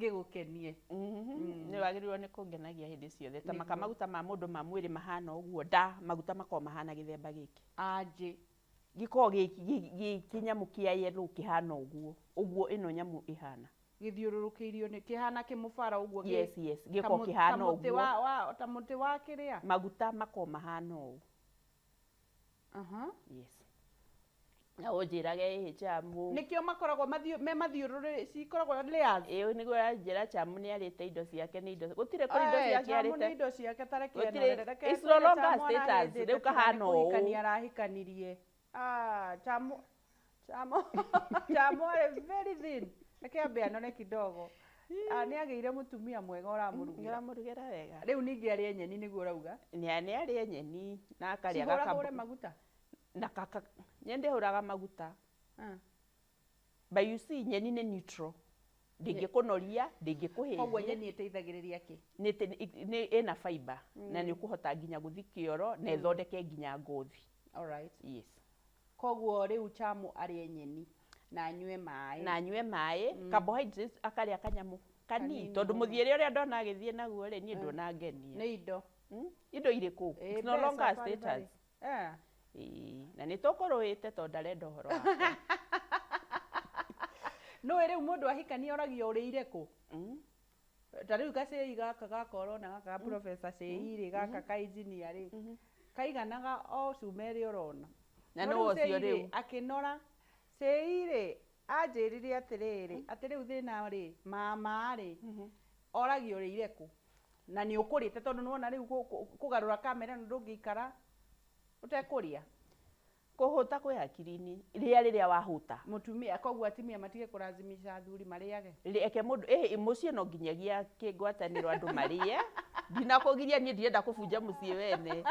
Ngĩgũkenie. Nĩ wagĩrĩirwo nĩ kũngenagia hĩndĩ ciothe. Ta maka Nĩguo. maguta ma mũndũ ma mwĩrĩ mahana ũguo nda maguta makoragwo mahana gĩthemba gĩkĩ. Anjĩ. Gĩkoragwo gĩ kĩnyamũ kĩa yellow kĩhana ũguo. Ũguo ĩno nyamũ ĩhana. Gĩthiũrũrũkĩirio nĩ kĩhana kĩmũbara ũguo gĩ Yes, yes. Gĩkoragwo kĩhana ta mũtĩ ũguo. wa ta mũtĩ wa kĩrĩa. Maguta makoragwo mahana ũũ. Aha. Yes. Na ũnjĩrage ĩhĩ Chamu. Nĩkĩo makoragwo me mathiũrũrĩ cikoragwo layers. Ĩĩ nĩguo ũranjĩra Chamu nĩ arĩte indo ciake nĩ indo gũtirĩ kũrĩ indo Eh, ciake Chamu nĩ arĩte. indo ciake ta reke Gũtirĩ- enorere. Reke it's no ngwĩre longer Chamu status, arahĩndĩte rĩu tiga nĩ kahana ũũ. kũhikania arahikanirie. Ah, Chamu Chamu Chamu arĩ very thin. Reke ambe anore kidogo. Ah, nĩ agĩire mũtumia mwega ũramũrugĩra. Ũramũrugĩra wega. Rĩu ningĩ arĩe nyeni nĩguo ũrauga. Nĩ nĩ arĩe nyeni na akarĩa Cihũrahũre gakamba maguta. na kaka nyeni ndĩhũraga maguta. Ah. But you see nyeni nĩ neutral. Ndĩngĩkũnoria, Koguo ndĩngĩkũhĩhia. nyeni ĩteithagĩrĩria kĩ? Nĩ ĩna fiber na nĩ ũkũhota nginya gũthiĩ kĩoro na ĩthondeke nginya ngothi. Alright. Yes. Koguo rĩu Chamu arĩe nyeni na anyue maĩ. Na anyue maĩ, carbohydrates akarĩa kanyamũ kanini Kanini tondũ mũno. mũthiĩre ũrĩa ndona agĩthiĩ naguo rĩ niĩ ndona ngenia. Nĩ indo. Indo irĩkũ? Ĩ, It's no mbeca longer a baribari. status. Eh. Ĩĩ, na nĩ tũkũrũĩte tondũ ndarenda ũhoro wakwa. Nũĩ rĩu mũndũ ahikania oragio ũrĩire kũ? Ta rĩu gacĩi gaka gaka ũrona gaka ga professor cĩi rĩ gaka ka engineer rĩ kaiganaga o cuma ĩrĩa ũrona. Na No nĩwe rĩu ũcio cĩi rĩ rĩu. akĩnora cĩi rĩ anjĩrire atĩrĩrĩ atĩ rĩu thĩna rĩ mama rĩ oragio ũrĩire kũ na nĩ ũkũrĩte tondũ nĩwona rĩu kũgarũra kamera ĩno ndũngĩikara ũtekũrĩa. Kũhũta kwĩ hakiri-inĩ rĩa rĩrĩa wahũta. Mũtumia koguo atumia matige kũrazimisha athuri marĩage. Reke mũndũ ĩhĩ mũciĩ no nginyagia kĩngwatanĩro andũ marĩe. Ndinakũgiria niĩ ndirenda kũbunja mũciĩ wene.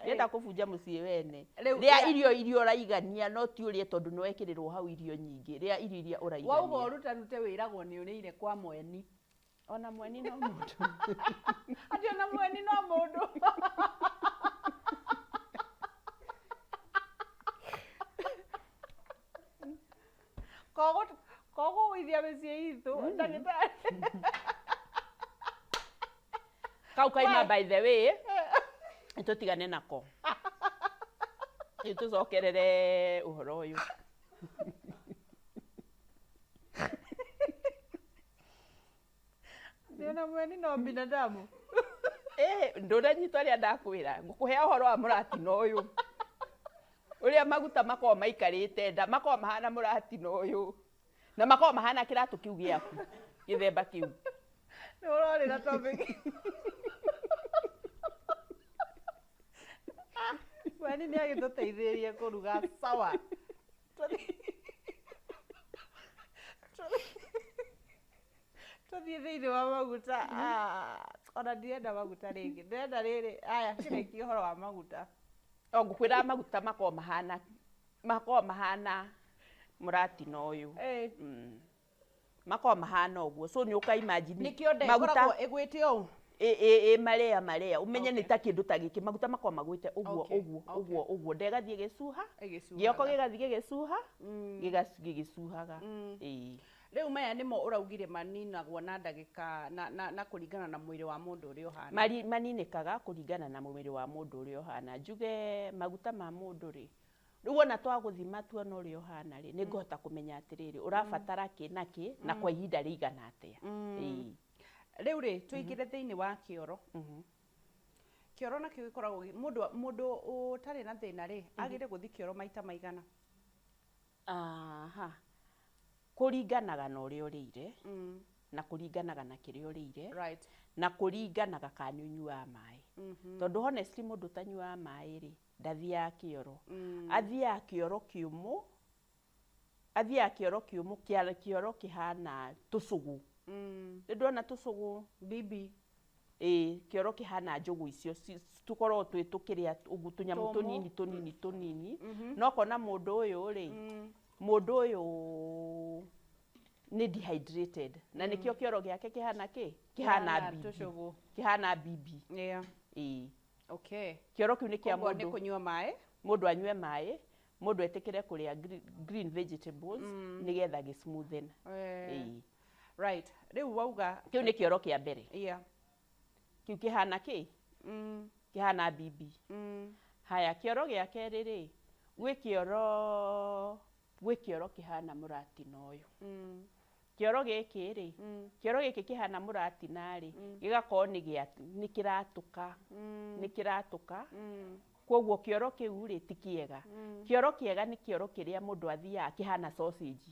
Ndirenda kũbunja mũciĩ wene. Rĩu Rĩa irio iria ũraigania no ti ũrĩe tondũ nĩ wekĩrĩrwo hau irio nyingĩ. Rĩa irio iria Wauga ũraigania. ũrutarute wĩragwo nĩ ũrĩire kwa mweni. Ona mweni no mũndũ. Atĩ ona mweni no mũndũ. Kogũgũithia mĩciĩ itũ ndagĩtarĩ. Kau kaima by the way tũtigane nako. Rĩu tũcokerere ũhoro ũyũ. Atĩ ona mweni no binadamu. Ndũranyita ũrĩa ndakwĩra ngũkũhe ũhoro wa mũratina ũyũ ũrĩa maguta makoragwo maikarĩte nda makoragwo mahana mũratina ũyũ na makoragwo mahana kĩratũ kĩu gĩaku gĩthemba kĩu. Nĩ ũrorĩra topic. Mweni nĩ agĩtũteithĩrĩrie kũruga sawa. Tũthiĩ thĩinĩ wa maguta. Ah, ona ndirenda maguta rĩngĩ. Ndĩrenda rĩrĩ aya kĩrĩkie ũhoro wa maguta. O ngũkwĩra maguta makoragwo mahana makoragwo mahana mũratina ũyũ. Makoragwo mahana ũguo so nĩ ũka imagine Nĩkĩo nda ĩkoragwo ĩgwĩte ũũ. ĩ marĩa marĩa ũmenye nĩ Okay. ta kĩndũ ta gĩkĩ maguta makoragwo magwĩte ũguo Okay, ũguo okay. ũguo ũguo nda ĩgathiĩ ĩgĩcuha Ĩgĩcuhaga. gĩoko gĩgathiĩ gĩgĩcuha gĩgĩcuhaga. Ĩĩ. Rĩu maya nĩmo ũraugire maninagwo na ndagĩka na kũringana na mwĩrĩ wa mũndũ ũrĩa ũhana. Maninĩkaga kũringana na mwĩrĩ wa mũndũ ũrĩa ũhana. Njuge maguta ma mũndũ rĩ rĩu wona twagũthima tuona ũrĩa ũhana rĩ nĩ ngũhota kũmenya atĩrĩrĩ ũrabatara kĩ na kĩ na kwa ihinda rĩigana atĩa. Ĩĩ. Rĩu rĩ tũingĩre thĩinĩ wa kĩoro. Kĩoro nakĩo gĩkoragwo mũndũ ũtarĩ na thĩna rĩ agĩrĩire gũthiĩ kĩoro maita maigana? Aha. Kũringanaga na ũrĩa ũrĩire na kũringanaga na kĩrĩa ũrĩire Right. na kũringanaga kana nĩ ũnyuaga maĩ. Tondũ honestly mũndũ ũtanyuaga maĩ rĩ ndathiaga kĩoro. Athiaga kĩoro kĩũmũ, athiaga kĩoro kĩũmũ kĩoro kĩhana tũcũgũ. Nĩ ndona tũcũgũ? Bibi. Ĩĩ, kĩoro kĩhana njũgũ icio tũkoragwo twĩ tũkĩrĩa ũguo tũnyamũ Tũmũ. tũnini tũnini tũnini. No ũkona mũndũ ũyũ rĩ, mũndũ ũyũ nĩ dehydrated na nĩkĩo kĩoro gĩake kĩhana kĩ? Kĩhana Kĩhana bibi. tũcũgũ. Kĩhana bibi. Yeah. Ĩĩ. Okay. Kĩoro kĩu nĩ kĩa Koguo nĩ mũndũ. kũnyua maĩ. Mũndũ anyue maĩ, mũndũ etĩkĩre kũrĩa green vegetables nĩgetha gĩ smoothen. Ĩĩ. Right, rĩu wauga. Kĩu nĩ kĩoro kĩa mbere. Kĩu kĩhana kĩ? Kĩhana bibi. Haya, kĩoro gĩa kerĩ rĩ, gwĩ kĩoro kĩhana mũratina ũyũ. Kĩoro gĩkĩ rĩ, kĩoro gĩkĩ kĩhana mũratina rĩ, gĩgakorwo nĩ kĩratũka, nĩ kĩratũka. Koguo kĩoro kĩu rĩ ti kĩega. Kĩoro kĩega nĩ kĩoro kĩrĩa mũndũ athiaga kĩhana sausage,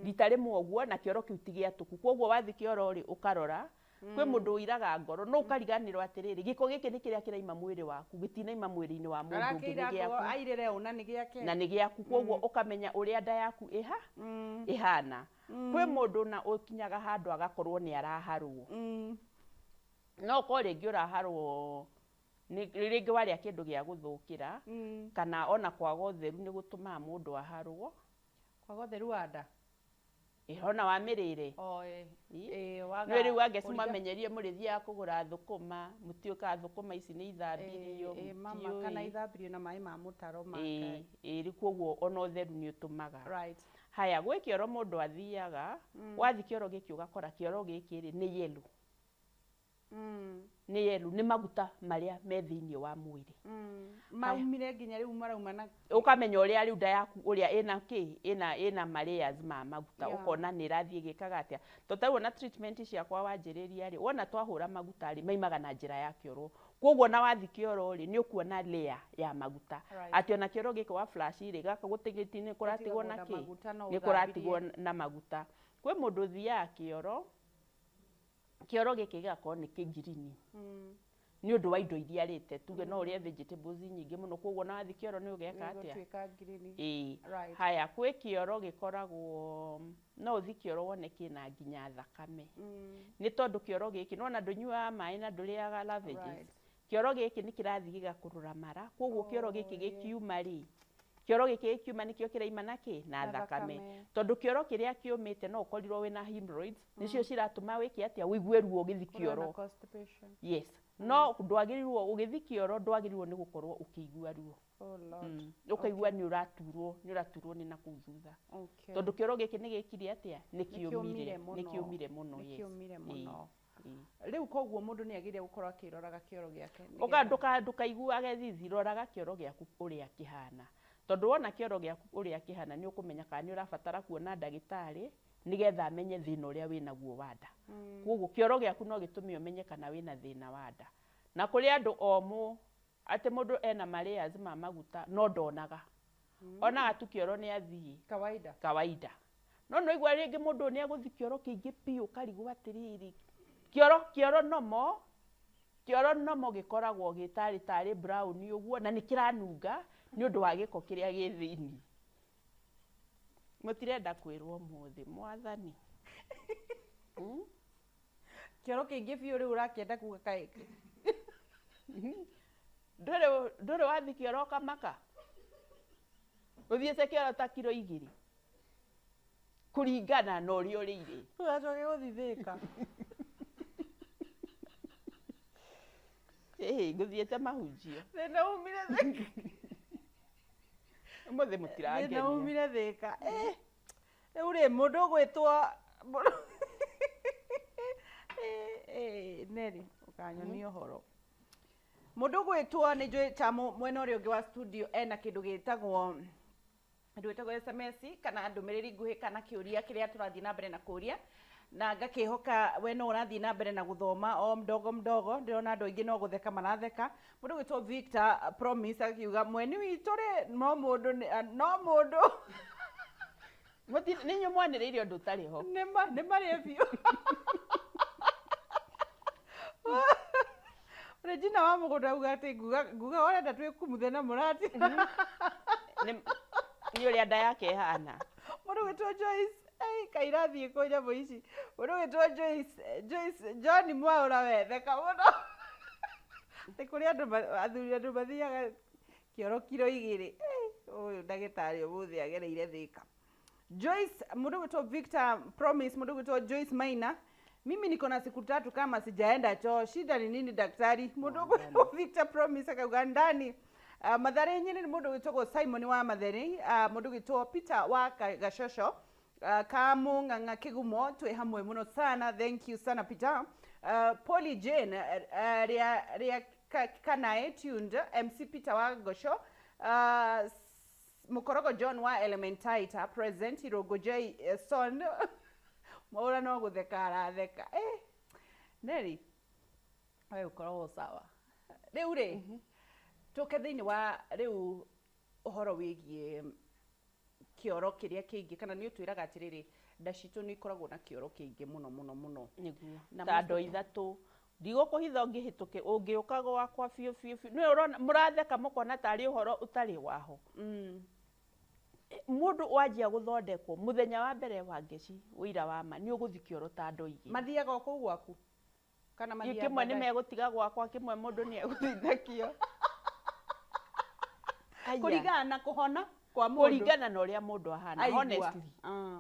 rita rĩmwe ũguo, na kĩoro kĩu ti gĩatũku. Koguo wathi kĩoro rĩ, ũkarora kwĩ mũndũ ũiraga ngoro no ũkariganĩrwo atĩrĩrĩ, gĩko gĩkĩ nĩ kĩrĩa kĩraima mwĩrĩ waku, gĩtinaima mwĩrĩ-inĩ wa mũndũ ũngĩ, nĩ Arakĩira gĩaku. Airĩre ũna nĩ gĩake. Na nĩ gĩaku, koguo ũkamenya ũrĩa nda yaku ĩha ĩhana. Kwĩ mũndũ na ũkinyaga handũ agakorwo nĩ araharwo. No ũkorwo rĩngĩ ũraharwo nĩ rĩngĩ warĩa kĩndũ gĩa gũthũkĩra, kana ona kwaga ũtheru nĩ gũtũmaga mũndũ aharwo. Kwaga ũtheru wa nda. Ĩ, ona wa mĩrĩre. O ĩ. Ĩ, waga Nĩ rĩu angeci kũriga- mamenyerie mũrĩthiaga kũgũra thũkũma, mũtiũĩ kana thũkũma ici nĩ ithambirio. Ĩ, mama, kana Mũtiũĩ. ithambirio na maĩ ma mũtaro ma Ĩ, Ngai. ĩ, rĩu koguo ona ũtheru nĩ ũtũmaga. Haya, gwĩ kĩoro mũndũ athiaga, wathi kĩoro gĩkĩ ũgakora kĩoro gĩkĩ rĩ nĩ yellow. Nĩ yellow, nĩ maguta marĩa me thĩinĩ wa mwĩrĩ. Maumire nginya rĩu marauma na Ũkamenya ũrĩa rĩu nda yaku ũrĩa ĩna kĩ ĩna ma layers ma maguta. Ũkona nĩ ĩrathiĩ ĩgĩkaga atĩa, to tarĩu ona treatment ciakwa wanjĩrĩria rĩ, wona twahũra maguta rĩ, maimaga na njĩra ya kĩoro. Koguo ona wathi kĩoro rĩ, nĩ ũkuona layer ya maguta. Atĩ ona kĩoro gĩkĩ wa flash rĩ, gaka gũtigĩti nĩ kũratigwo na na kĩ maguta, no nĩ kũratigwo na maguta. Kwĩ mũndũ ũthiaga kĩoro, kĩoro gĩkĩ gĩgakorwo nĩ kĩngirini nĩ ũndũ wa indo iria arĩte. Tuge no ũrĩe vegetables nyingĩ mũno, koguo ona wathi kĩoro nĩ ũgeka atĩa? Gũtuĩka green. Ĩĩ. Haya, kwĩ kĩoro gĩkoragwo, no ũthi kĩoro wone kĩna nginya thakame. Nĩ tondũ kĩoro gĩkĩ nĩwona ndũnyuaga maĩ na ndũrĩaga lavages. Kĩoro gĩkĩ nĩ kĩrathiĩ gĩgakũrũra mara, koguo kĩoro gĩkĩ gĩkiuma rĩ, kĩoro gĩkĩ gĩkiuma nĩkĩo kĩraima na kĩ na Na thakame. thakame. Tondũ kĩoro kĩrĩa kĩũmĩte no ũkorirwo wĩna hemorrhoids, nĩcio ciratũma wĩke atĩa, ũigue ruo ũgĩthi Kũrĩ na kĩoro. Constipation. Yes, no ndwagĩrĩirwo ũgĩthi kĩoro, ndwagĩrĩirwo nĩ gũkorwo ũkĩigua ruo. Oh Lord. Ũkaigua nĩ ũraturwo nĩ nakũu thutha. Tondũ kĩoro gĩkĩ nĩ gĩkire atĩa? Nĩ Nĩ kĩũmire. kĩũmire Nĩ mũno. kĩũmire mũno. Nĩ Yes. kĩũmire Ĩĩ, mũno. Ĩĩ. Rĩu koguo mũndũ nĩ agĩrĩire gũkorwo akĩroraga kĩoro gĩake Ũka ndũkaiguage thithi, roraga kĩoro gĩaku ũrĩa kĩhana, tondũ wona kĩoro gĩaku ũrĩa kĩhana, nĩ ũkũmenya kana nĩ ũrabatara kuona ndagĩtarĩ nĩgetha amenye thĩna ũrĩa wĩnaguo wa nda. Koguo kĩoro gĩaku no gĩtũme ũmenye kana wĩna thĩna wa nda. Na kũrĩ andũ omũ atĩ mũndũ ena ma layers ma maguta no ndonaga, onaga tu kĩoro nĩ athiĩ. Kawaida. Kawaida. No no igua rĩngĩ mũndũ nĩ agũthi kĩoro kĩingĩ biũ, ũkarigwo atĩrĩrĩ, kĩoro nomo gĩkoragwo gĩtarĩ tarĩ brown ũguo na nĩ kĩranunga nĩ ũndũ wa gĩko kĩrĩa gĩ thĩinĩ. Mũtirenda kwĩrwo ũmũthĩ mwathani? Kĩoro kĩingĩ biũ, rĩu ũrakĩenda kuga kaĩ? Ndũrĩ wathi kĩoro ũkamaka ũthiĩte kĩoro ta kiro 2 kũringana na ũrĩa ũrĩire. Ũgacoke gũthithĩka. Ĩĩ, ngũthiĩte mahunjio. Thĩna umire Thĩka. Ũmũthĩ Thĩna mũtirangenia. umire Thĩka. Eh, rĩu rĩ, mũndũ ũgwĩtwo Neri, ũkanyonia ũhoro. Mũndũ ũgwĩtwo nĩ njũĩ ta mwena ũrĩa ũngĩ wa studio ena kĩndũ gĩtagwo SMS kana ndũmĩrĩri nguhĩ kana kĩũria kĩrĩa tũrathiĩ na mbere na kũria, na ngakĩhoka we no ũrathiĩ na mbere na gũthoma o mdogo mdogo. Ndĩrona andũ aingĩ no gũtheka maratheka. Mũndũ ũgwĩtwo Victor Promise akiuga mweni witũ rĩ, no mũndũ Nĩ inyuĩ mwanĩrĩire ũndũ ũtarĩ ho. Nĩ marĩe biũ. Regina wa mũgũnda auga atĩ nguga ũrenda twĩkumuthe na mũrati. Nĩ ũrĩa nda yake ĩhana. Mũndũ ũgwĩtwo Joyce, ei, kairathiĩ kũ nyamũ ici? Mũndũ ũgwĩtwo Joyce John Mwaũra, we theka mũno. Nĩ kũrĩ andũ athuri, andũ mathiaga kĩoro kiro 2. Ei, ũyũ ndagĩtarĩ ũmũthĩ agereire Thĩka. Joyce, mũndũ ũgwĩtwo Victor Promise, mũndũ ũgwĩtwo Joyce Maina, "Mimi niko na siku 3 kama sijaenda choo, shida ni nini, daktari?" Mũndũ ũgwĩtwo Victor Promise akauga ndani Mathare nyene nĩ mũndũ ũgwĩtwo Simon wa Mathare, mũndũ ũgwĩtwo Peter wa Gacoco. Kamung'ang'a Kigumo twĩ hamwe mũno sana, thank you sana Peter. Polly Jane ria kanae tuned MC Peter wa Gosho, Mukorogo John wa Elementaita present, Irogo J son Mwaura no gutheka aratheka. Neri we ukoragwo sawa rĩu rĩ, tũke thĩinĩ wa rĩu ũhoro wĩgiĩ kĩoro kĩrĩa kĩingĩ, kana nĩ ũtwĩraga atĩrĩrĩ, nda citũ nĩ ikoragwo na kĩoro kĩingĩ mũno mũno mũno. Nĩguo. Na Ta most andũ ithatũ ndigũkũhitha ũngĩhĩtũke ũngĩũka gwakwa biũ biũ biũ nĩwe ũrona mũratheka mũkona tarĩ ũhoro ũtarĩ waho. Mũndũ wanjia gũthondekwo mũthenya wa mbere wa ngeci ũira wa ma nĩ ũgũthiĩ kĩoro ta andũ igĩrĩ. Mathiaga o kũu gwaku kana mathiaga kĩmwe nĩ baadaye? Megũtiga gwakwa, kĩmwe mũndũ nĩ egũthiĩ nakĩo. Aya. Kũringana na kũhona kwa mũndũ. Kũringana na ũrĩa mũndũ ahana. Aigua. Honestly,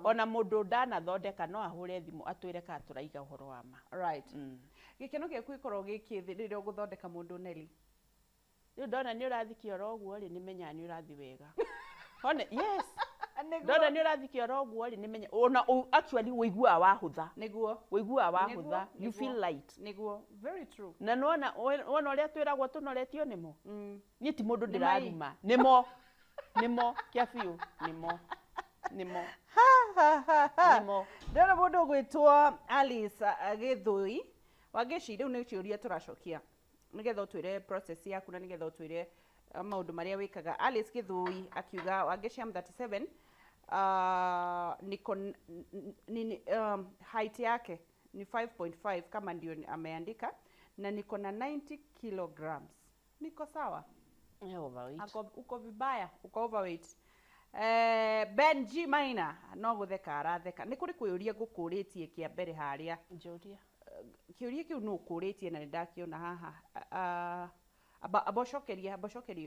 ona mũndũ ndanathondeka no ahũre thimũ atwĩre kana tũraiga ũhoro wa ma. Right. Gĩkeno gĩaku gĩkoragwo gĩ kĩthĩ rĩrĩa ũgũthondeka mũndũ, Nelly? Rĩu ndona nĩ ũrathiĩ kĩoro ũguo rĩ, nĩmenyaga nĩ ũrathiĩ wega. Yes, ndona nĩ ũrathiĩ kĩoro ũguo rĩ, nĩmenya ona actually ũiguaga wahũtha. Nĩguo. Ũiguaga wahũtha, you Nĩguo. feel light. Nĩguo, very true. Na nĩwona wona ũrĩa twĩragwo tũnoretio nĩmo. Niĩ ti mũndũ Nĩ mai. ndĩraruma, nĩmo nĩmo kĩa biũ, nĩmo nĩmo nĩmo. Ndĩrona mũndũ ũgwĩtwo Alice Gĩthũi Wangeci, rĩu nĩ ciũria tũracokia nĩgetha ũtwĩre process yaku na nĩgetha ũtwĩre maũndũ marĩa wĩkaga. Alice Gĩthũi akiuga, "Wangeci, am 37, niko nini, height yake ni 5.5 kama ndio ameandika, na niko na 90 kilograms, niko sawa?" Overweight. Ako, uko vibaya, uko overweight. Ben G Minor no gutheka aratheka nĩ kũrĩ kwĩũria ngũkũrĩtie kĩa mbere harĩa. Njũria. Kĩũria kĩu no ũkũrĩtie na nĩ ndakĩona haha. Amba ũcokerie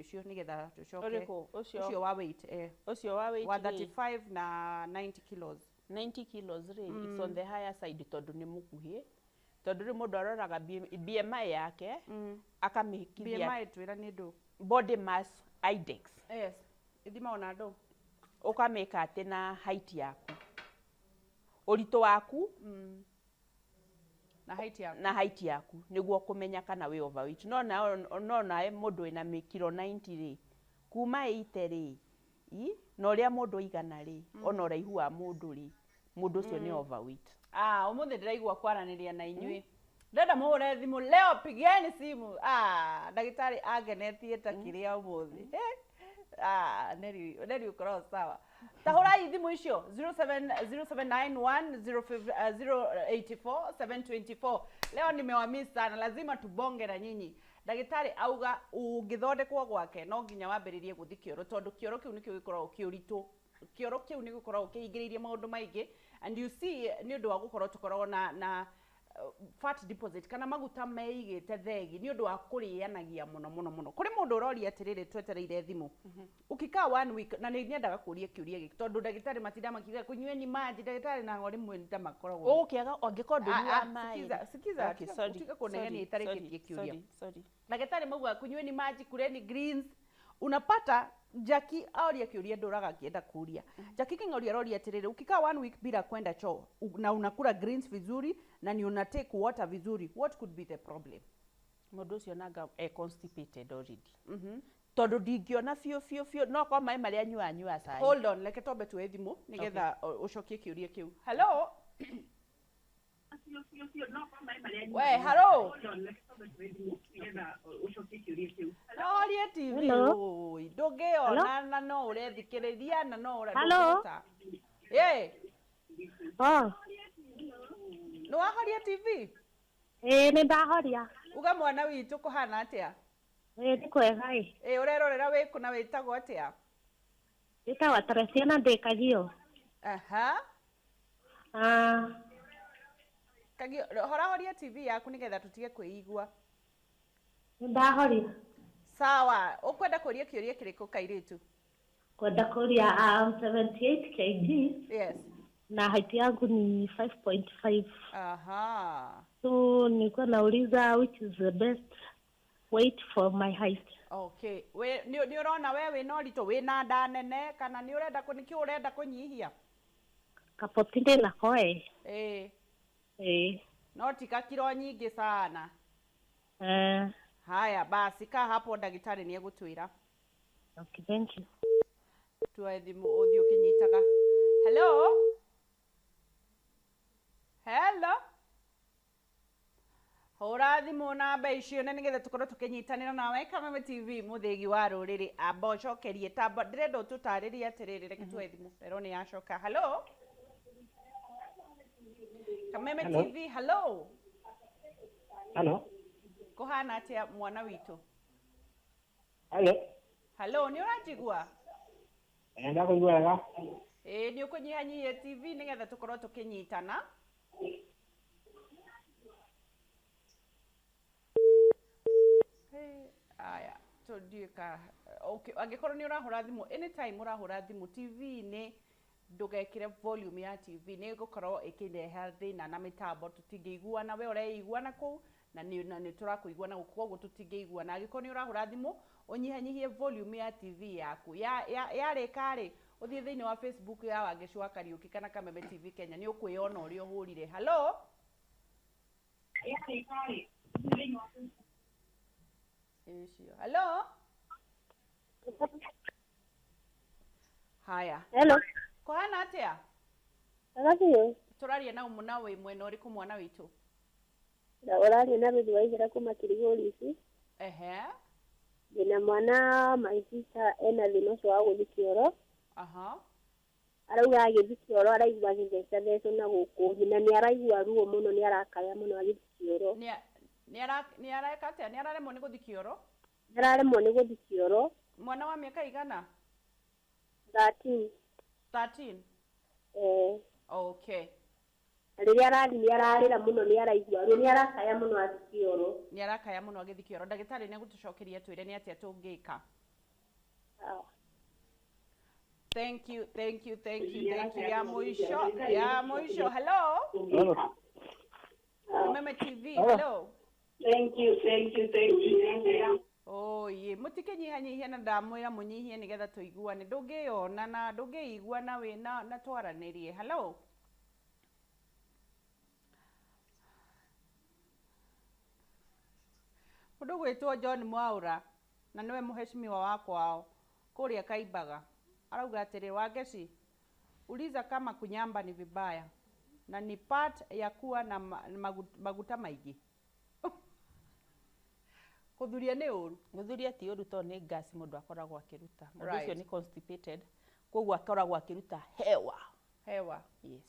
ũcio nĩgetha tũcoke. Ũrĩkũ ũcio? Ũcio wa weight. Ũcio wa weight wa rĩ, 35 na 90 kilos. 90 kilos rĩ, it's on the higher side tondũ nĩ mũkuhĩ, tondũ rĩu mũndũ aroraga BMI yake akamĩhikithia. BMI twĩra nĩ ndũ? Body mass index. Yes, ithimagwo na ndũ? Ũkamĩka atĩ na height yaku, ũritũ waku Na height yaku. Na height yaku nĩguo kũmenya kana wĩ overweight. No nawe mũndũ wĩna kiro 90 rĩ, kuma 80 rĩ, na ũrĩa mũndũ aigana rĩ, ona ũraihu wa mũndũ rĩ, mũndũ ũcio nĩ overweight. Ah, umuthi ndĩraigua kwaranĩria na inyuĩ, ndĩrenda mũhũre thimũ leo, pigeni simu. Ah, ndagĩtarĩ angenetie ta kĩrĩa ũmũthĩ. Eh, ah, Neri, Neri ũkoragwo sawa. Ta hũrai thimũ icio 07 0791 084 724. Leo nimewamiss sana, lazima tubonge na nyinyi. Ndagĩtarĩ auga ũngĩthondekwo gwake no nginya wambĩrĩrie gũthiĩ kĩoro, tondũ kĩoro kĩu nĩkĩo gĩkoragwo kĩ ũritũ, kĩoro kĩu nĩ gĩkoragwo kĩhingĩrĩirie maũndũ maingĩ, and you see nĩ ũndũ wa gũkorwo tũkoragwo na fat deposit kana maguta meigĩte thegi nĩ ũndũ wa kũrĩanagia mũno mũno mũno. Kũrĩ mũndũ ũroria atĩrĩrĩ, twetereire thimũ, ukikaa one week, na nĩ nyendaga kũria kĩũria gĩkĩ tondũ ndagĩtarĩ matinda makiuga kũnyueni maji, ndagĩtarĩ na rĩmwe nĩ ta makoragwo Ũgũkĩaga angĩkorwo ndũnyuaga Ah, ah, maĩ. sikiza, sikiza, Okay, sorry, tiga kũnegenia sorry, itarĩkĩtie sorry, kĩũria. Sorry, sorry. Ndagĩtarĩ maugaga kunyweni maji, kureni greens. Unapata Jackie aoria kĩũria ndũraga akĩenda kũria. Jackie King'ori aroria atĩrĩrĩ, ukikaa one week bila kwenda choo na unakula greens vizuri na ni una take water vizuri, what could be the problem? Mũndũ ũcio nanga e constipated already, tondũ ndingĩona biũ biũ biũ no korwo maĩ marĩa anyuaga anyuaga cai. Hold on, reke twambe tuoe thimũ nĩgetha ũcokie kĩũria kĩu. Hello, we, hello. Norie TV. Hello. Ũi, ndũngĩona na no ũrethikĩrĩria na no ũra Hello. ndũngĩhota. Ĩ. Oh, Nĩ wahoria TV? Ĩĩ, nĩ ndahoria. Uga mwana witũ, kũhana atĩa? Ĩĩ, nĩ kwega ĩ. Ĩ, ũrerorera wĩkũ na wĩtagwo atĩa? Njĩtagwo Teresia na ndĩ Kagio. Aha. Ah, Kagio, horahoria TV yaku nĩgetha tũtige kwĩigua. Nĩ ndahoria. Sawa, ũkwenda kũria kĩũria kĩrĩkũ, kairĩtu? Kwenda kũria, 78 kg na height yangu ni 5.5. So nilikuwa nauliza which is the best weight for my height. Okay, we nĩ ũrona we wĩna ũritũ, wĩna nda nene, kana nĩ ũrenda nĩkĩ ũrenda kũnyihia? Kapoti ndĩnako ĩ. Ĩĩ. Ĩĩ. No ti kakiro nyingĩ sana. Eh, Haya basi, kaa hapo ndagĩtarĩ nĩ egũtwĩra. Okay, thank you. Tuoe thimũ ũthiĩ ũkĩnyitaga. Hello? Hello? Hũra thimũ namba icio na nĩgetha tũkorwo tũkĩnyitanĩra nawe Kameme TV mũthĩgi wa rũrĩrĩ. Amba ũcokerie tamba, ndĩrenda ũtũtarĩrie atĩrĩrĩ, reke tuoe thimũ rero nĩ yacoka. Hello? Kameme Hello. TV, hello? Hello. Kũhana atĩa mwana witũ? Hello. Hello, nĩ ũranjigua? Ndakũigua wega. Ĩĩ, nĩ ũkũnyihanyihia TV nĩgetha tũkorwo tũkĩnyitana. Hey, aya tũthiĩ ka okay, angĩkorwo nĩ ũrahũra thimũ, anytime ũrahũra thimũ TV-inĩ ndũgekĩre volume ya TV, nĩ ĩgũkorwo ĩkĩrehe thĩna na mĩtambo, tũtingĩiguana, we ũreiguana kũu na nĩ tũrakũigua na gũkũ, koguo tũtingĩiguana. Angĩkorwo nĩ ũrahũra thimũ, ũnyihanyihie volume ya TV yaku. Ya ya yarĩka rĩ, ũthiĩ thĩinĩ wa Facebook ya Wangeci wa Kariũki kana Kameme TV Kenya, nĩ ũkwĩyona ũrĩa ũhũrire. Hello? Icio. Hello? Haya. Hello. Kũhana atĩa? Wega biũ. Tũraria na ũmũ na wĩ mwena ũrĩkũ mwana witũ? Na ũraria na Ruth Waithera kuma Kilgoris. Ehe. Ndĩna mwana my sister ena thĩna ũcio wa gũthiĩ kĩoro. Arauga agĩthiĩ kĩoro araigua agĩthecathecwo na gũkũ na nĩ araigua ruo mũno, nĩ arakaya mũno agĩthiĩ kĩoro. Nĩ areka atĩa? Nĩ araremwo nĩ gũthiĩ kĩoro? Nĩ araremwo nĩ gũthiĩ kĩoro. Mwana wa mĩaka igana? 13. 13. Eh. Okay. Na rĩrĩa arathiĩ nĩ ararĩra mũno, nĩ araigua ruo, nĩ arakaya mũno athiĩ kĩoro. Nĩ arakaya mũno agĩthiĩ kĩoro. Ndagĩtarĩ nĩ egũtũcokeria twĩre nĩ atĩa tũngĩka. Sawa. Thank you, thank you, thank you, thank you. Ya mũico, ya mũico. Hello? Hello. Kameme TV, Hello. hello? Thank you, thank you, thank you. Oye, mũtikĩnyihanyihie na ndamwĩra mũnyihie nĩgetha tũiguane. Ndũngĩyona na ndũngĩigua na wĩna na twaranĩrie. Hello? Mũndũ gwĩtwo John Mwaura na nĩwe mũheshimiwa wa kwao kũrĩa Kaimbaga arauga atĩrĩ, Wangeci, uliza kama kunyamba ni vibaya na ni part ya kuwa na maguta maingĩ. Kũthuria nĩ ũru? Gũthuria ti ũru tondũ nĩ gas mũndũ akoragwo akĩruta. Mũndũ ũcio nĩ constipated, koguo akoragwo akĩruta hewa. Hewa. Yes.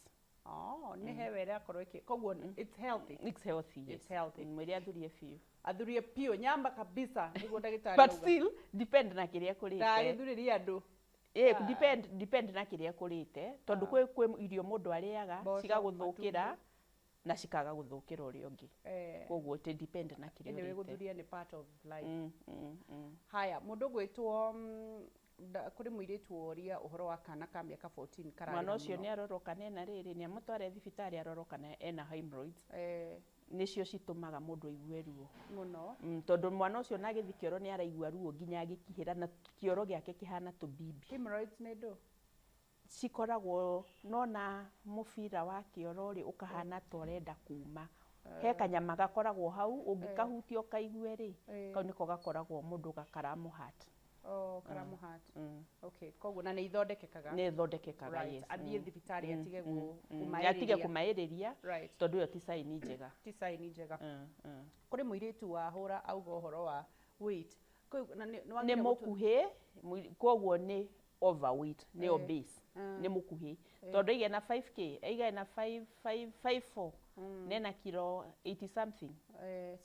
Oh, nĩ hewa ĩrakorwo ĩkĩ, koguo it's healthy. It's healthy, yes. It's healthy. Mwĩre athurie biũ. Athurie piũ, nyamba kabisa nĩguo ndagĩtarĩ But auga. still depend na kĩrĩa kũrĩte. Ndagĩthurĩrie andũ. Eh, depend na kĩrĩa kũrĩte tondũ kwĩ irio mũndũ arĩaga Mboco, cigagũthũkĩra na cikaga gũthũkĩra ũrĩa ũngĩ. Eh, Koguo it depend na kĩrĩa anyway, ũrĩte. gũthuria nĩ part of life. Haya, mũndũ gwĩtwo kũrĩ mũirĩtu woria ũhoro wa kana ka mĩaka 14 kararĩra Mwana ũcio mũno. nĩ arorwo kana ena rĩrĩ, nĩ amũtware thibitarĩ arorwo kana ena hemorrhoids. Eh, Nĩcio citũmaga mũndũ aigue ruo. Mũno. Tondũ mwana ũcio na agĩthiĩ kĩoro nĩ araigua ruo nginya agĩkihĩra na kĩoro gĩake kĩhana tũbimbi. Hemorrhoids nĩ ndũ? Cikoragwo nona mũbira wa kĩoro rĩ, ũkahana ta ũrenda kuma, he kanyama gakoragwo hau ũngĩkahutia ũkaigue rĩ, kau nĩko gakoragwo mũndũ gakaramũhat. Oh, karamũhat. Okay, koguo na nĩ ithondekekaga? Nĩ ĩthondekekaga. Right. Yes. Athiĩ thibitarĩ atige atige kũmaĩrĩria. Kũmaĩrĩria tondũ ĩyo ti sign njega. Ti sign njega. Kũrĩ mũirĩtu wahũra auga ũhoro wa weight. Na nĩ Nĩ wagĩrĩire mũkuhĩ, koguo nĩ overweight, nĩ obese, nĩ mũkuhĩ tondũ aigana 5K, aigana 5 5 5 4, nena kilo 80 something.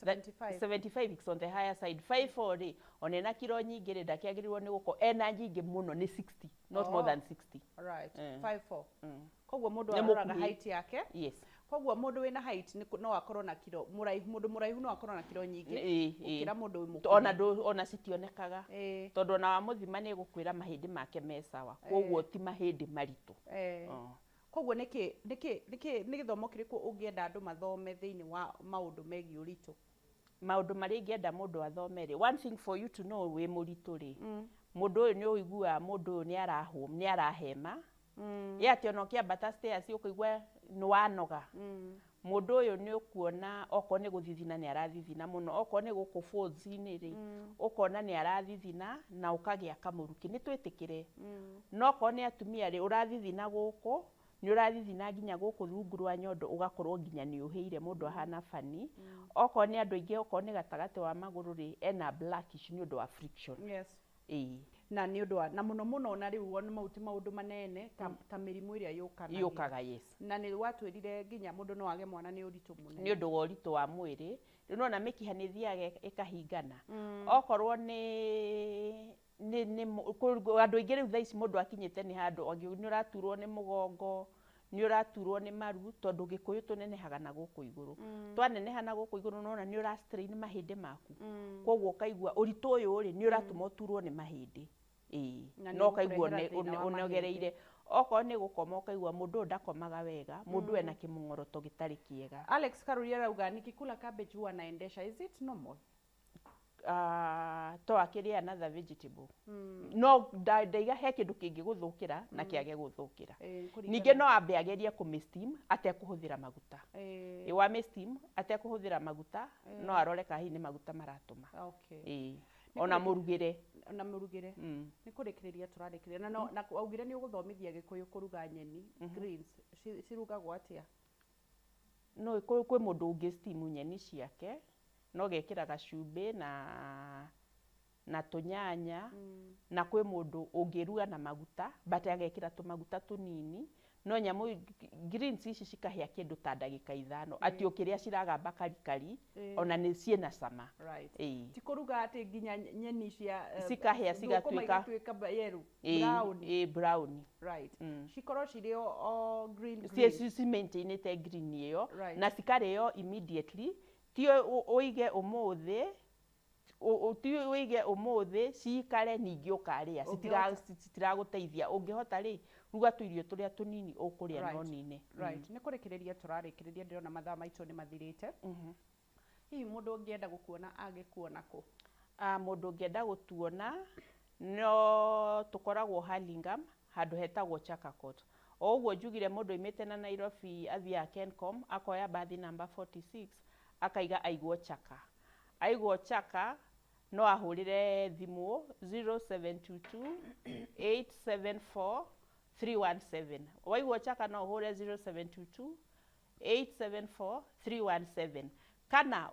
75. 75 is on the higher side. 54 rĩ, ona ena kilo nyingĩ rĩ, ndakĩagĩrĩirwo nĩ gũkorwo ena nyingĩ mũno nĩ 60, not more than 60. Right. 54. Koguo mũndũ Nĩ aroraga mũkuhĩ. height yake. Yes. Koguo mũndũ wĩna height no akorwo na kilo mũraihu, mũndũ mũraihu no akorwo na kilo nyingĩ Ĩĩ. gũkĩra mũndũ wĩ mũkuhĩ. Ona ndũ ona citionekaga tondũ ona wamũthima nĩ gũkwĩra mahĩndĩ make me sawa, koguo ti mahĩndĩ maritũ. Oh. Koguo nĩkĩ nĩ gĩthomo kĩrĩkũ ũngĩenda andũ mathome thĩinĩ wa maũndũ megiĩ ũritũ? Maũndũ marĩa ingĩenda mũndũ athome rĩ, one thing for you to know wĩ mũritũ rĩ, mũndũ ũyũ nĩ ũiguaga mũndũ ũyũ nĩ arahema. Ye atĩ ona ũkĩambata stairs ũkũigua nĩ wanoga. Mũndũ ũyũ nĩ ũkuona okorwo nĩ gũthithina nĩ arathithina mũno, okorwo nĩ gũkũ folds-inĩ rĩ, ũkona nĩ arathithina na ũkagĩa kamũrukĩ, nĩ twĩtĩkĩre. No okorwo nĩ atumia rĩ, ũrathithina gũkũ, nĩ ũrathithina nginya gũkũ rungu rwa nyondo, ũgakorwo nginya nĩ ũhĩire, mũndũ ahana bani. Okorwo nĩ andũ aingĩ, okorwo nĩ gatagatĩ wa magũrũ rĩ, ena blackish nĩ ũndũ wa friction. Ĩĩ. Na nĩ ũndũ wa na mũno mũno na rĩu ona mau ti maũndũ manene ta mĩrimũ ĩrĩa yũkanagia. Yũkaga, yes. Na nĩ watwĩrire nginya mũndũ no age mwana nĩ ũritũ mũnene. Nĩ ũndũ wa ũritũ wa mwĩrĩ. Rĩu nĩwona mĩkiha nĩ ĩthiaga ĩkahingana. Okorwo nĩ andũ aingĩ rĩu thaa ici mũndũ akinyĩte nĩ handũ nĩ ũraturwo nĩ mũgongo, nĩ ũraturwo nĩ maru, tondũ Gĩkũyũ tũnenehaga na gũkũ igũrũ. Twaneneha na gũkũ igũrũ nĩwona nĩ ũra strain mahĩndĩ maku. Koguo ũkaigua ũritũ ũyũ rĩ, nĩ ũratũma ũturwo nĩ mahĩndĩ. Ĩĩ. Na nĩ No ũkaigua ũgũkũrehera thĩna wa mahĩndĩ. ũnogereire. Okorwo nĩ gũkoma ũkaigua mũndũ ũyũ ndakomaga wega, mũndũ ũyũ ena kĩmũng'oroto gĩtarĩ kĩega. Alex Karuria arauga nikikula cabbage huwa naendesha, is it normal? To akĩrĩa another vegetable. No ndaiga he kĩndũ kĩngĩgũthũkĩra na kĩage gũthũkĩra. Kũringana Ningĩ no ambe agerie kũmĩ steam atekũhũthĩra maguta. Ĩ wa steam atekũhũthĩra maguta, no arore kana hihi nĩ maguta maratũma. Ĩĩ. Ona mũrugĩre. Ona mũrugĩre. Nĩ kũrĩkĩrĩria tũrarĩkĩrĩria. Na no na waugire nĩ ũgũthomithia Gĩkũyũ kũruga nyeni, greens, cirugagwo atĩa? No kwĩ mũndũ ũngĩ steam nyeni ciake, no gekĩra gacumbĩ na tũnyanya, na kwĩ mũndũ ũngĩruga na maguta but agekĩra tũmaguta tũnini, no nyamũ greens ici cikahĩa kĩndũ ta ndagĩka 5, atĩ ũkĩrĩa ciragamba karikari, ona nĩ ciĩna cama. Ĩĩ. Ti kũruga atĩ nginya nyeni cia Cikahĩa thũkũma cigatuĩka igatuĩka yerũ, Ĩĩ, brown. ĩĩ, brown. Cikorwo cirĩ o green, green. Ci maintainĩte green ĩyo, na cikarĩo immediately, ti ũige ũmũthĩ, ti ũige ũmũthĩ cikare ningĩ ũkarĩa, citiragũteithia. Ũngĩhota rĩ, ruga tũirio tũrĩa tũnini ũkũrĩa no nine. Nĩ kũrĩkĩrĩria tũrarĩkĩrĩria, ndĩrona mathaa maitũ nĩ mathirĩte. Hihi mũndũ ũngĩenda gũkuona angĩkuona kũ? Mũndũ ũngĩenda gũtuona no tũkoragwo Hurlingham, handũ hetagwo Chaka Court. O ũguo njugire mũndũ oimĩte na Nairobi athiaga Kencom, akoya bathi number 46, akaiga aigwo Chaka. Aigwo Chaka no ahũrĩre thimũ 0722 874 317. Waigwo Chaka no ũhũre 0722 874 317. Kana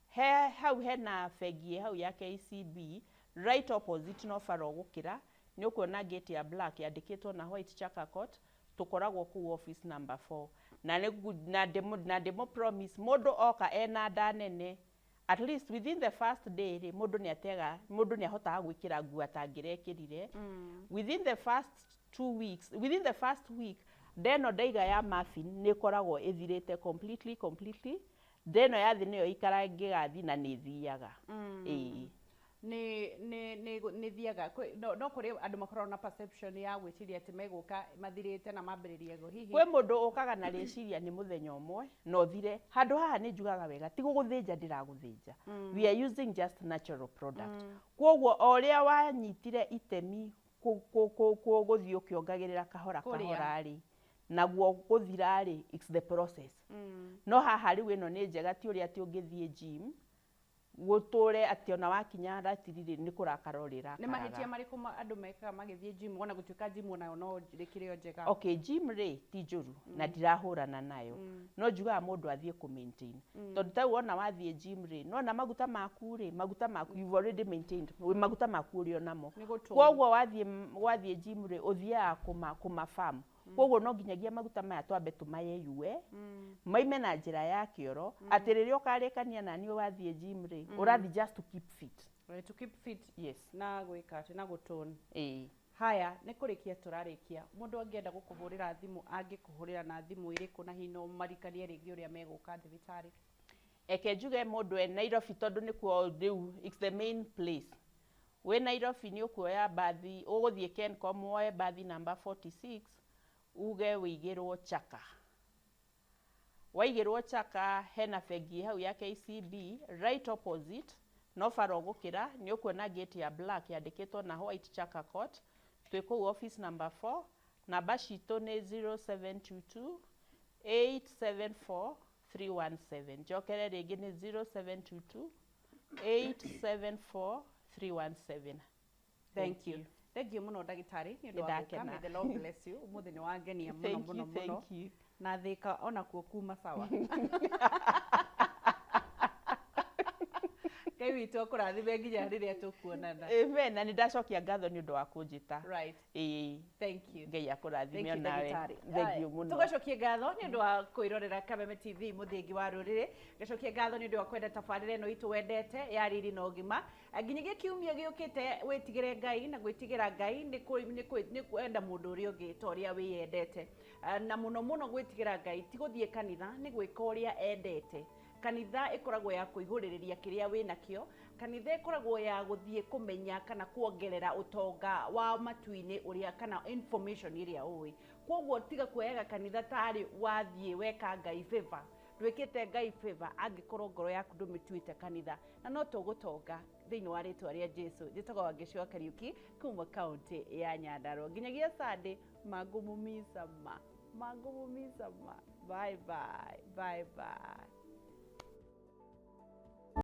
he hau hena bengi hau ya KCB, right opposite no bara ũgũkĩra, nĩ ũkuona gate ya black yandĩkĩtwo na white Chaka Court, tũkoragwo kũu office number 4. Na ndĩmũ promise mũndũ oka ena nda nene, at least within the first day rĩ, mũndũ nĩ atega, mũndũ nĩ ahotaga gwĩkĩra nguo atangĩrekĩrire. Within the first 2 weeks, within the first week, ndeno ndaiga ya muffin nĩ ĩkoragwo ĩthirĩte completely, completely. Ndeno ya thĩ nĩyo ikara ngĩgathi na nĩ ĩthiaga. Ĩĩ. Nĩ thiaga. No kũrĩ andũ makoragwo na perception ya gwĩciria atĩ megũka mathirĩte na mambĩrĩrie go hihi. Kwĩ mũndũ ũkaga na rĩciria nĩ mũthenya ũmwe na ũthire. Handũ haha nĩ njugaga wega, ti gũgũthĩnja ndĩragũthĩnja. We are using just natural product. Koguo o ũrĩa wanyitire itemi gũthiĩ ũkĩongagĩrĩra kahora kahora rĩ, naguo gũthira rĩ, it's the process. No haha rĩu ĩno nĩ njega, ti ũrĩa atĩ ũngĩthiĩ gym gũtũre atĩ ona wakinya ratiri rĩ, nĩ kũrakara ũrĩrakaraga. Nĩ mahĩtia marĩkũ andũ mekaga magĩthiĩ gym, ona gũtuĩka gym onayo no rĩkĩrĩ o njega? Okay, gym rĩ ti njũru na ndirahũrana nayo, no njugaga mũndũ athiĩ kũ maintain. Tondũ ta wona wathiĩ gym rĩ, nona maguta maku rĩ, maguta maku you've already maintained, maguta maku ũrĩ onamo. Koguo wathiĩ gym rĩ, ũthiaga kũma farm. Koguo no nginyagia maguta maya twambe tũmayeyue, maime na njĩra ya kĩoro, atĩ rĩrĩa ũkarĩkania na niĩ wathiĩ gym rĩ, ũrathiĩ just to keep fit. Right, to keep fit. Yes. Na gwĩka atĩ na gũtone. Ĩĩ. Haya, nĩ kũrĩkia tũrarĩkia. Mũndũ angĩenda gũkũhũrĩra thimũ, angĩkũhũrĩra na thimũ ĩrĩkũ, na hihi no marikanie rĩngĩ ũrĩa megũka thibitarĩ? Eke njuge mũndũ e Nairobi, tondũ nĩkuo rĩu it's the main place. Wĩ Nairobi nĩ ũkuoya bathi, ũgũthiĩ Kencom woe bathi number 46, uge wĩigĩrwo Chaka. Waigĩrwo Chaka hena bengi hau ya KCB right opposite, no bara ũgũkĩra nĩ ũkuona gate ya black yandĩkĩtwo na white Chaka Court, twĩ kũu office number 4, Namba citũ nĩ 0722 874 317. Njokere rĩngĩ nĩ 0722 874 317. Thank you. Thank you mũno, ndagĩtarĩ, nĩ ũndũ wa gũka. Nĩndakena. May the Lord bless you. Ũmũthĩ nĩ wangenia mũno Thank mũno you, mũno. thank you. Na thĩka onakuo kuma sawa. Ngai witũ akũrathime nginya rĩrĩa tũkuonana. Amen. Na nĩ ndacokia ngatho nĩ ũndũ wa kũnjĩta. Right. Ĩĩ. Thank you. Ngai Thank akũrathime you, onawe. ndagĩtarĩ. Thank you mũno. Tũgacokia ngatho nĩ ũndũ wa kwĩrorera Kameme TV, mũthingi wa rũrĩrĩ. Ngacokia ngatho nĩ ũndũ wa kwenda tabarĩra ĩno itũ wendete ya Riri na Ũgima. Nginyagia kiumia gĩũkĩte, wĩtigĩre Ngai, na gwĩtigĩra Ngai nĩ kwenda mũndũ ũrĩa ũngĩ ta ũrĩa wĩyendete. Na mũno mũno gwĩtigĩra Ngai ti gũthiĩ kanitha, nĩ gwĩka ũrĩa endete. Kanitha ĩkoragwo ya kũihũrĩrĩria kĩrĩa wĩnakĩo. Kanitha ĩkoragwo ya gũthiĩ kũmenya kana kuongerera ũtonga wa matu-inĩ ũrĩa kana information ĩrĩa ũĩ. Koguo tiga kuoyaga kanitha tarĩ wathiĩ weka Ngai favor. Ndwĩkĩte Ngai favor angĩkorwo ngoro yaku ndũmĩtuĩte kanitha, na no tũgũtonga thĩinĩ wa rĩtwa rĩa Jesu. Njĩtagwo Wangeci wa Kariuki kuma kaũntĩ ya Nyandarua. Nginyagia Sunday, mangũmũmisa ma, mangũmũmisa ma. Bye bye, bye bye.